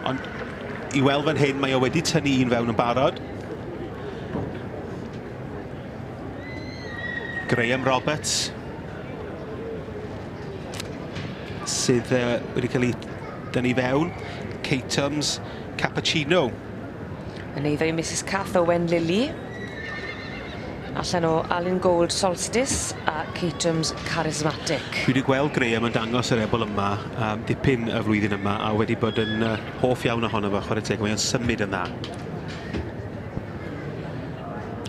Ond i weld fan hyn, mae o wedi tynnu un fewn yn barod. Graham Roberts sydd wedi cael ei dynnu fewn. Catums Cappuccino. Yn eiddo i Mrs Cath Owen Lilly. Allan o Alun Gold Solstice a Catums Charismatic. Dwi wedi gweld Graham yn dangos yr ebol yma dipyn y flwyddyn yma a wedi bod yn hoff iawn ohono fo, chwarae teg, mae o'n symud yn dda.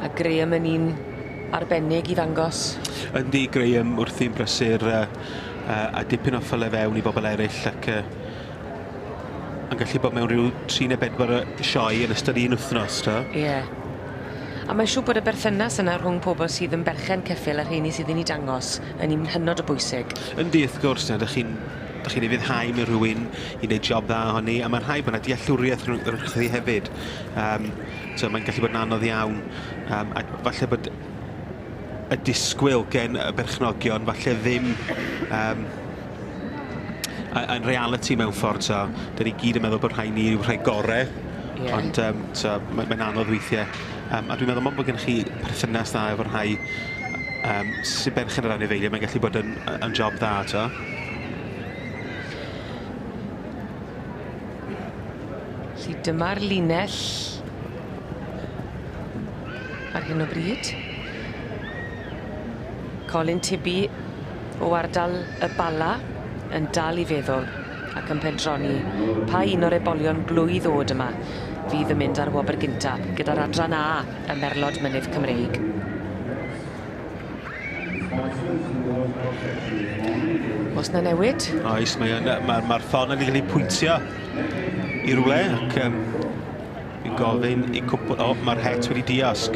A Graham yn un arbennig i ddangos. Yndi, Graham wrthi'n brysur a dipyn o ffyle fewn i bobl eraill ac yn gallu bod mewn rhyw 3 neu 4 sioe yn ystod un wythnos, to. Ie. Yeah. A mae'n siŵr bod y berthynas yna rhwng pobl sydd yn berchen ceffyl a rheini sydd yn ei dangos yn un hynod o bwysig. Yndi, wrth gwrs, na, dych chi'n ufuddhau mewn rhywun i wneud job dda ohoni, a mae'n rhaid bod yna dealltwriaeth rhwng chi hefyd. So mae'n gallu bod yn anodd iawn, a falle bod y disgwyl gen y berchnogion, falle ddim yn reality mewn ffordd, so dyn ni gyd yn meddwl bod rhai ni yw'r rhai gorau, yeah. Ond so, mae'n anodd weithiau. A dwi'n meddwl bod gennych chi perthynas dda efo'r rhai sy'n berchen yr anifeiliaid, mae'n gallu bod yn job dda, to. Felly dyma'r linell ar hyn o bryd. Colin Tibby o ardal y Bala yn dal i feddwl ac yn pendroni pa un o'r ebolion blwydd oed yma fydd yn mynd ar wobr gynta gyda'r adran A y Merlod Mynydd Cymreig. Oes 'na newid? Oes, mae'r ffon yn cael ei pwyntio i rywle ac fi'n gofyn i cwpl... O, mae'r het wedi diosg.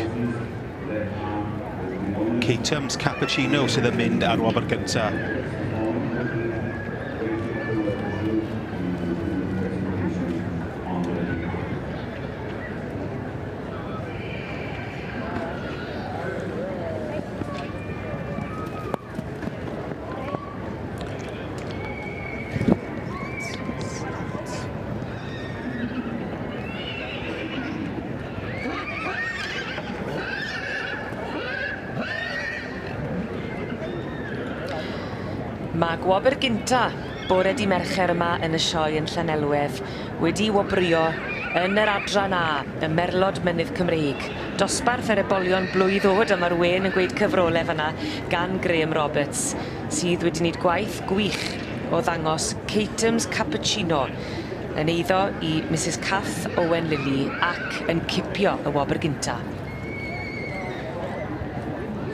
Catums Cappuccino sydd yn mynd ar wobr gynta. Mae gwobr gynta bore di Mercher yma yn y sioe yn Llanelwedd wedi wobrio yn yr adran A, y Merlod Mynydd Cymreig. Dosbarth yr ebolion blwydd oed, a mae'r wen yn gweud cyfrolau fanna gan Graham Roberts, sydd wedi wneud gwaith gwych o ddangos Catums Cappuccino yn eiddo i Mrs Cath Owen Lilly ac yn cipio y wobr gynta.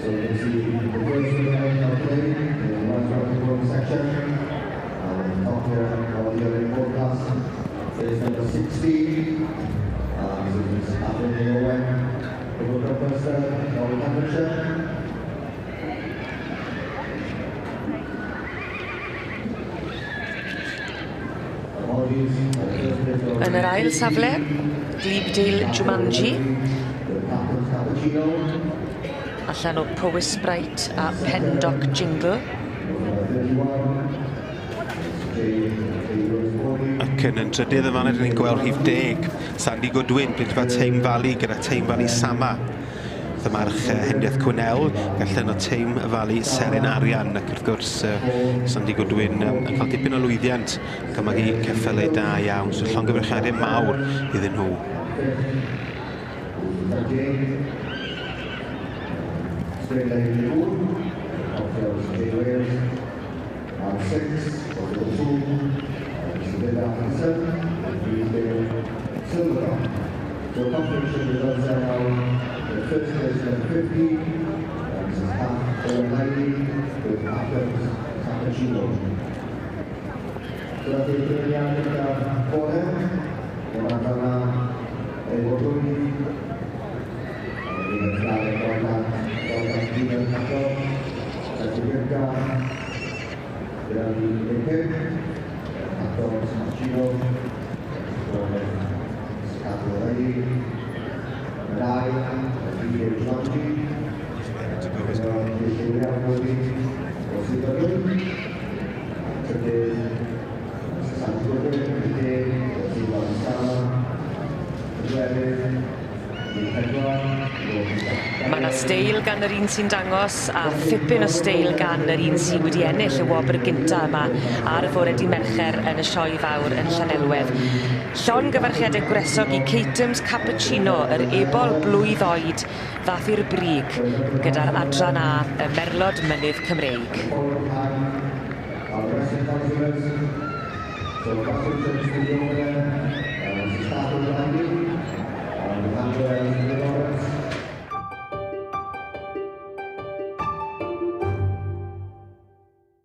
So you can see the first winner of the day in the Welsh Rugby World section. And the top here of the early broadcast is number 16. This is Anthony Owen from Worcester, Northamptonshire. Apologies. Yn yr ail safle, Glebdale Jumanji. Allan o Powys Sprite a Pendock Jingle. Ac yn trydydd yn fanna, dyn ni'n gweld rhif 10, Sandy Goodwin, Prydfa Tame Valley gyda Tame Valley Sama. Ddymarch Heniaith Cwnnell, allan o Tame Valley Seren Arian, ac wrth gwrs Sandy Goodwin yn cael dipyn o lwyddiant ac yma hi ceffylau da iawn, so llongyfarchiadau mawr iddyn nhw. So confirmation results are now the first place number 50, and this is Kath Owen with Athens Cappuccino. So that's the canlyniad gyda'r bore, o'r adran A, efo blwydd, a wedyn yn llawn 201 Cato, 75, gyda 15, Athens Cappuccino, Kath Owen, yr ail, y Jumanji, o Sir Fynwy, trydydd, Sandy Goodwin, o Sir Mae yna steil gan yr un sy'n dangos a thipyn o steil gan yr un sydd wedi ennill y wobr gynta yma ar y fore dy' Mercher yn y sioe fawr yn Llanelwedd. Llongyfarchiade gwresog i Catems Cappuccino, yr ebol blwydd oed ddath i'r brig gyda'r adran A y Merlod Mynydd Cymreig.